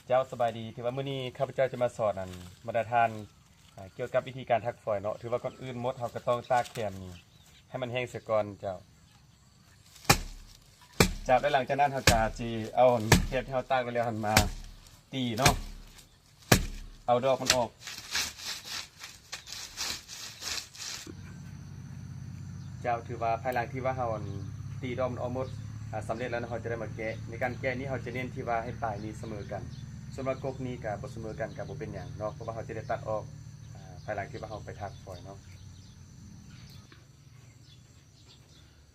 ເຈົ້າ ສະບາຍດີ. ຖືວ່າມື້ນີ້ຂ້າພະເຈົ້າຈະມາສອນອັນບັນດາທ່ານ ອາ ກ່ຽວກັບວິທີການຖັກຟອຍເນາະ. ຖືວ່າກ່ອນອື່ນໝົດເຮົາກໍຕ້ອງຕາກແຄມນີ້ໃຫ້ມັນແຫ້ງເສຍກ່ອນເຈົ້າ. ເຈົ້າ ແລ້ວຫຼັງຈາກນັ້ນເຮົາກໍຊິເອົາແຄມທີ່ເຮົາຕາກໄວ້ແລ້ວຫັ້ນມາຕີເນາະ. ເອົາດອກມັນອອກ. ເຈົ້າ ຖືວ່າພາຍຫຼັງທີ່ວ່າເຮົາ ອັນ ຕີດອກມັນອອກໝົດ ອາ ສຳເລັດແລ້ວເນາະ ເຮົາຈະໄດ້ມາແກະ. ໃນການແກະນີ້ເຮົາຈະເນັ້ນທີ່ວ່າໃຫ້ປາຍນີ້ສະເໝີກັນ. ສ່ວນວ່າກົກນີ້ກະບໍ່ສະເໝີກັນກະບໍ່ເປັນຫຍັງເນາະ ເພາະວ່າເຮົາຈະໄດ້ຕັດອອກ ອາ ພາຍຫຼັງທີ່ວ່າເຮົາໄປຖັກຟອຍເນາະ.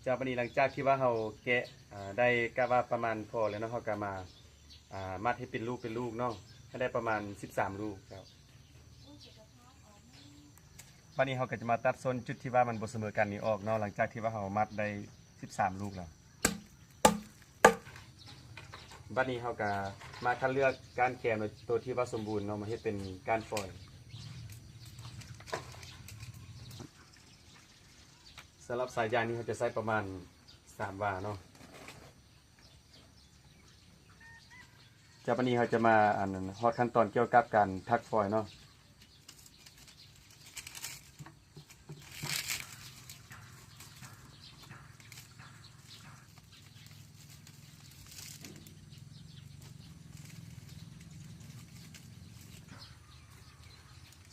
ເຈົ້າ ບາດນີ້ຫຼັງຈາກທີ່ວ່າເຮົາແກະ ອາ ໄດ້ກະວ່າປະມານພໍແລ້ວເນາະ ເຮົາກະມາ ອາ ມັດໃຫ້ເປັນລູກເປັນລູກເນາະ ໃຫ້ໄດ້ປະມານສິບສາມລູກເຈົ້າ. ບາດນີ້ເຮົາກະຈະມາຕັດສົ້ນຈຸດທີ່ວ່າມັນບໍ່ສະເໝີກັນນີ້ອອກເນາະ ຫຼັງຈາກທີ່ວ່າເຮົາມັດໄດ້ສິບສາມລູກແລ້ວ. ບາດນີ້ເຮົາກະມາຄັດເລືອກກ້ານແຄມໂຕທີ່ວ່າສົມບູນເນາະ ມາເຮັດເປັນກ້ານຟອຍ. ສຳລັບສາຍຢາງນີ້ເຮົາຈະໃຊ້ປະມານສາມຫວ່າເນາະ. ຈາກບາດນີ້ເຮົາຈະມາ ອັນ ຮອດຂັ້ນຕອນກ່ຽວກັບການຖັກຟອຍເນາະ.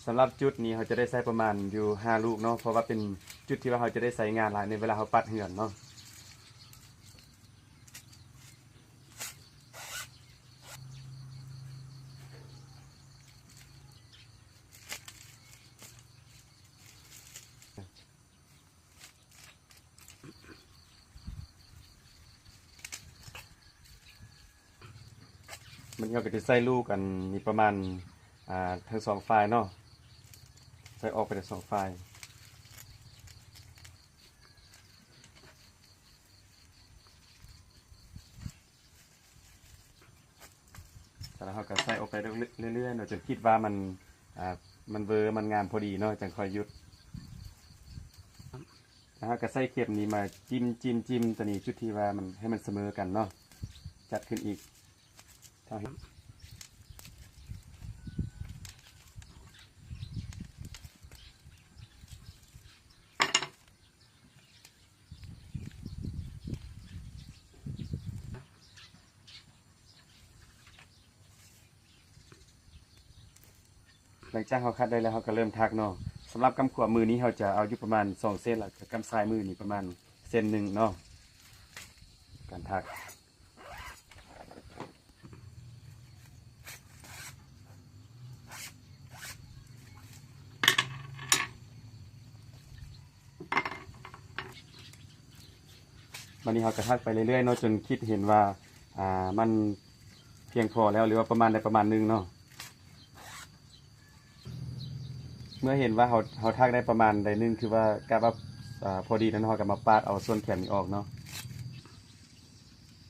ສຳລັບຈຸດນີ້ເຮົາຈະໄດ້ໃຊ້ປະມານຢູ່ຫ້າລູກເນາະ ເພາະວ່າເປັນຈຸດທີ່ວ່າເຮົາຈະໄດ້ໃຊ້ງານຫຼາຍໃນເວລາເຮົາປັດເຮືອນເນາະ. ມັນເຮົາກໍຈະໃສ່ລູກອັນນີ້ປະມານ ອ່າ ທັງສອງຝ່າຍເນາະ ໃສ່ອອກໄປທັງສອງຝ່າຍ. ແລ້ວເຮົາກໍໃສ່ອອກໄປເລື້ອຍໆເນາະ ຈົນຄິດວ່າມັນ ອ່າ ມັນເວີ ມັນງາມພໍດີເນາະ ຈັ່ງຄ່ອຍຢຸດ. ແລ້ວເຮົາກໍໃຊ້ເຂັມນີ້ມາຈິ້ມໆໆ ຕົວນີ້ ຈຸດທີ່ວ່າມັນ ໃຫ້ມັນສະເໝີກັນເນາະ ຈັດຂຶ້ນອີກ. ຖ້າ ຫຼັງຈາກເຮົາຄັດໄດ້ແລ້ວ ເຮົາກໍເລີ່ມຖັກເນາະ. ສຳລັບກ້ຳຂວາມືນີ້ ເຮົາຈະເອົາຢູ່ປະມານສອງເສັ້ນ ແລ້ວກໍກ້ຳຊ້າຍມືນີ້ປະມານເສັ້ນໜຶ່ງເນາະ ການຖັກ. ບາດນີ້ເຮົາກໍຖັກໄປເລື້ອຍໆເນາະ ຈົນຄິດເຫັນວ່າ ອ່າ ມັນພຽງພໍແລ້ວ ຫຼືວ່າປະມານໃດປະມານໜຶ່ງເນາະ. ເມື່ອເຫັນວ່າເຮົາ ເຮົາຖັກໄດ້ປະມານໃດໜຶ່ງ ຄືວ່າກະວ່າ ອ່າ ພໍດີແລ້ວເນາະ ເຮົາກໍມາປາດເອົາສ່ວນແຄມນີ້ອອກເນາະ.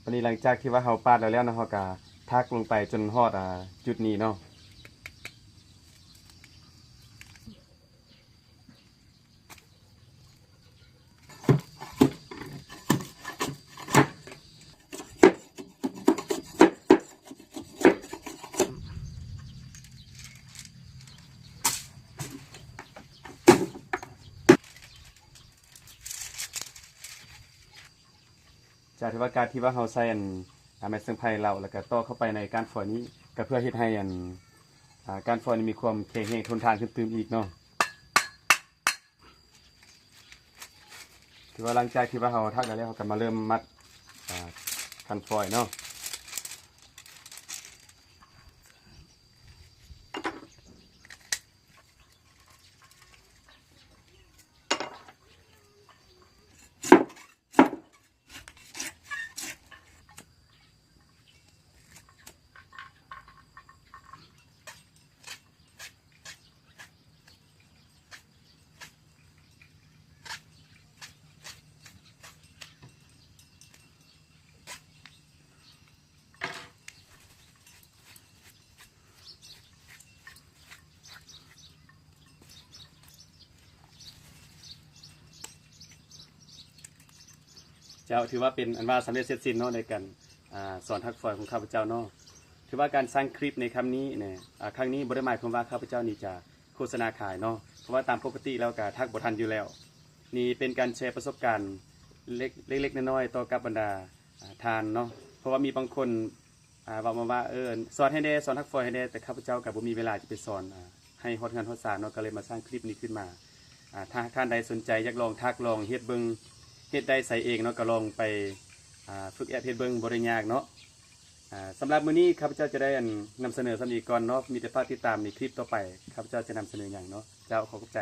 ບາດນີ້ຫຼັງຈາກທີ່ວ່າເຮົາປາດແລ້ວແລ້ວເນາະ ເຮົາກໍຖັກລົງໄປຈົນຮອດ ອ່າ ຈຸດນີ້ເນາະ. ຈາກທີ່ວ່າການທີ່ວ່າເຮົາໃສ່ອັນ ອາ ໄມ້ເຊິ່ງໄຜ່ເລົາ ແລ້ວກະຕໍ່ເຂົ້າໄປໃນກ້ານຟອຍນີ້ ກະເພື່ອເຮັດໃຫ້ອັນ ອາ ກ້ານຟອຍນີ້ມີຄວາມແຂງແຮງທົນທານຂຶ້ນຕື່ມອີກເນາະ. ຖືວ່າຫຼັງຈາກທີ່ວ່າເຮົາຖັກໄດ້ແລ້ວ ເຮົາກະມາເລີ່ມມັດ ອາ ຂັ້ນຟອຍເນາະ. ເຈົ້າ ຖືວ່າເປັນອັນວ່າສຳເລັດເສັດສິ້ນເນາະ ໃນການ ອາ ສອນຖັກຟອຍຂອງຂ້າພະເຈົ້າເນາະ. ຖືວ່າການສ້າງຄລິບໃນຄັ້ງນີ້ນະ ອ່າ ຄັ້ງນີ້ບໍ່ໄດ້ໝາຍຄວາມວ່າຂ້າພະເຈົ້ານີ້ຈະໂຄສະນາຂາຍເນາະ ເພາະວ່າຕາມປົກກະຕິແລ້ວກະທັກບໍ່ທັນຢູ່ແລ້ວ. ນີ້ເປັນການແຊປະສົບການເລັກ ເລັກໆນ້ອຍໆຕໍ່ກັບບັນດາ ອ່າ ທ່ານເນາະ ເພາະວ່າມີບາງຄົນ ອ່າ ເວົ້າມາວ່າ ເອີ ສອນໃຫ້ແດ່ ສອນຮັກຟອຍໃຫ້ແດ່ ແຕ່ຂ້າພະເຈົ້າກໍບໍ່ມີເວລາຈະໄປສອນ ອ່າ ໃຫ້ຮອດເຮືອນຮອດຊານເນາະ ກໍເລີຍມາສ້າງຄລິບນີ້ຂຶ້ນມາ. ອ່າ ຖ້າຫາກທ່ານໃດສົນໃຈຢາກລອງ ທັກລອງເຮັດເບິ່ງ ເຮັດໄດ້ໃສເອງເນາະ ກໍລອງໄປ ອ່າ ຝຶກແອບເຮັດເບິ່ງ ບໍ່ໄດ້ຍາກເນາະ. ອ່າ ສຳລັບມື້ນີ້ຂ້າພະເຈົ້າຈະໄດ້ ອັນ ນຳສະເໜີສ່ຳນີ້ກ່ອນເນາະ ມີແຕ່ຝາກຕິດຕາມໃນຄລິບຕໍ່ໄປ ຂ້າພະເຈົ້າຈະນຳສະເໜີຫຍັງເນາະ. ເຈົ້າ ຂໍຂອບໃຈ.